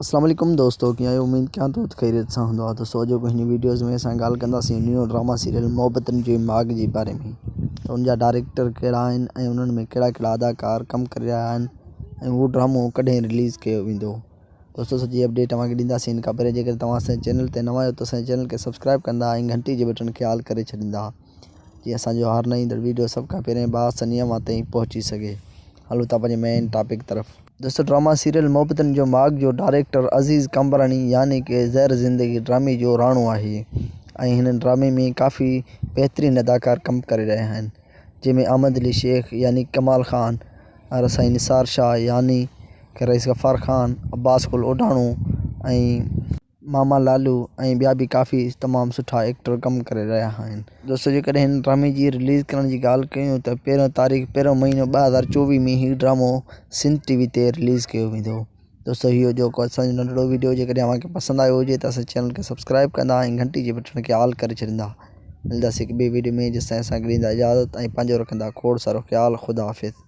اسلام عليڪم دوستو ڪيئن آهيو اميد ڪيان ٿو ته خيريت سان هوندو دوستو اڄوڪو هن ويڊيوز ۾ اسان ڳالهه ڪنداسين نيو ڊراما سيريل محبتن جي ماڳ جي باري ۾ ته ان جا ڊائريڪٽر ڪهڙا آهن ۽ انهن ۾ ڪهڙا ڪهڙا اداڪار ڪم ڪري رهيا آهن ۽ اهو ڊرامو ڪڏهن رليز ڪيو ويندو دوستو سڄي اپڊيٽ اوهان کي ڏينداسين ان کان پهرين جيڪڏهن توهان اسان جي چينل تي نوان آهيو ته اسان جي چينل کي سبسڪرائب ڪندا ۽ گهنٽي جي بٽڻ کي آل ڪري ڇڏيندا جيئن اسان جو هر نئين ايندڙ ويڊيو سڀ کان پهرين باآساني اوهان تائين پهچي سگهي. هلون ٿا پنهنجي مين ٽاپڪ طرف. دوستو ڊراما سيريل محبتن جو ماڳ جو ڊائريڪٽر عزيز قمبراڻي يعني ڪي زهر زندگي ڊرامي جو راڻو آهي ۽ هن ڊرامي ۾ ڪافي بهترين اداڪار ڪم ڪري رهيا آهن جنهن ۾ احمد علي شيخ يعني ڪمال خان ۽ سائين نثار شاهه يعني رئيس غفار خان عباس گل اوڍاڻو ۽ ماما لالو ۽ ٻيا به ڪافي تمام سٺا ايڪٽر ڪم ڪري رهيا آهن. دوستو جيڪڏهن هن ڊرامي جي رليز ڪرڻ جي ڳالهه ڪيون ته پهريون تاريخ پهريون مهينو 2024 ۾ هي ڊرامو سنڌ ٽي وي تي رليز ڪيو ويندو. دوستو هي هو جو اسان جو ننڍڙو ويڊيو جيڪڏهن اوهان کي پسند آيو هجي ته اسان چينل کي سبسڪرائب ڪندا ۽ گهنٽي جي بٽڻ کي آل ڪري ڇڏيندا. ملنداسين هڪ ٻي ويڊيو ۾ جيستائين اسان کي ڏيندا اجازت ۽ پنهنجو رکندا کوڙ سارو خيال خدا حافظ.